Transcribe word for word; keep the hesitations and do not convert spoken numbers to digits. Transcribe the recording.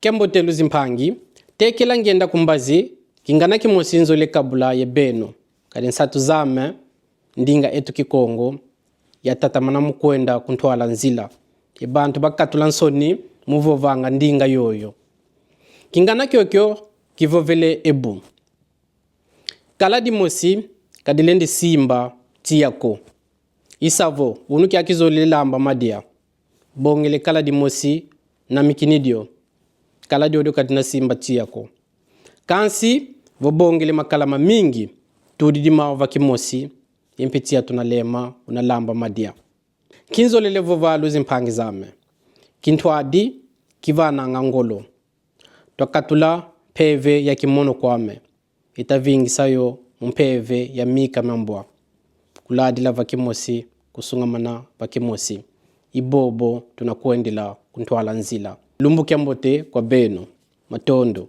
Kiambote luzimpangi, tekela ngyenda ku mbazi, kingana kimosi nzolele kabula ye beno. Kadi nsatu zame, ndinga eto Kikongo, yatatamana mu kwenda ku ntwala nzila. Ye bantu bakatula nsoni mu vovanga ndinga yoyo. Kingana kiokio kivovele ebu: Kala dimosi ka dilendi simba tiya ko. I sa vo, unu kia kizolele lamba madia. Bongele kala dimosi na mikini dio. Kala diodio ka dina simba tiya ko. Kansi, vo bongele makala mamingi, tudidi mau va kimosi, ye mpe tiya tuna lema, una lamba madia. Kinzolele vova luzimpangi zame. Kintwadi kivananga ngolo. Twakatula mpeve ya kimono kwame, ita vingisa yo mu mpeve ya mika mia mbwa. Kuladila va kimosi, kusungamana va kimosi. I bobo tuna kwendela ku ntwala nzila. Lumbu kiambote kwa beno. Matondo.